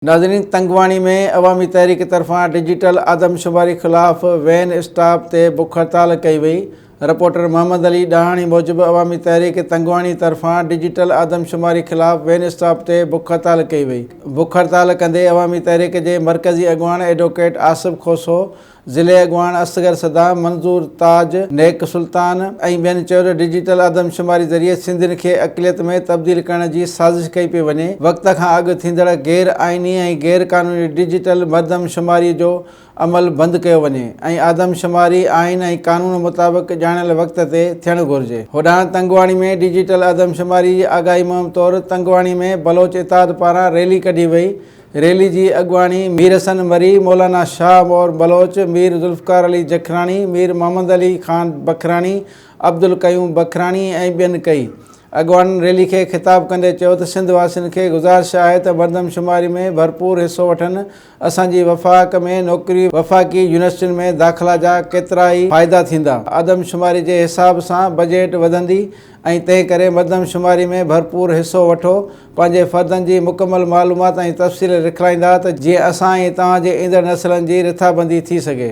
ناظرين تنگواڻي ۾ عوامي تحريڪ طرفان ڊجيٽل آدمشماري خلاف وين اسٽاپ تي بک هڙتال ڪئي وئي، رپورٽر محمد علي ڏاهاڻي موجب عوامي تحريڪ تنگواڻي طرفان ڊجيٽل آدمشماري خلاف وين اسٽاپ تي بک هڙتال ڪئي وئي، بک هڙتال ڪندي عوامي تحريڪ جي مرڪزي اڳواڻ ايڊووڪيٽ آصف کوسو، ضلعي اڳواڻ اصغر صدام، منظور تاج، نيڪ سلطان ۽ ٻين چيو ته ڊجيٽل آدمشماري ذريعي سنڌين کي اقليت ۾ تبديل ڪرڻ جي سازش ڪئي پئي وڃي، وقت کان اڳ ٿيندڙ غير آئيني ۽ غير قانوني ڊجيٽل مردمشماري جو عمل بند ڪيو وڃي ۽ آدمشماري آئين ۽ قانون مطابق ڄاڻايل وقت تي ٿيڻ گهرجي. هوڏانهن تنگواڻي ۾ ڊجيٽل آدمشماري جي آگاهي مهم طور تنگواڻي ۾ بلوچ اتحاد پاران ريلي ڪڍي وئي، ريلي جي اڳواڻي مير حسن مري، مولانا شاهه مور بلوچ، مير ذوالفقار علي جکراڻي، مير محمد علي خان بکراڻي، عبدالقيوم بکراڻي ۽ ٻين ڪئي. اڳواڻن ريلي کي خطاب ڪندي چيو ته سنڌ واسين کي گذارش آهي ته مردم شماري ۾ ڀرپور حصو وٺن، اسان جي وفاق ۾ نوڪري، وفاقي يونيورسٽين ۾ داخلا جا ڪيترائي فائدا ٿيندا، آدمشماري جي حساب سان بجيٽ وڌندي ۽ تنهن ڪري مردم شماري ۾ ڀرپور حصو وٺو، پنهنجي فردن جي مڪمل معلومات ۽ تفصيل لکرائيندا ته جيئن اسان ۽ توهان جي ايندڙ نسلن جي رٿابندي ٿي سگهي.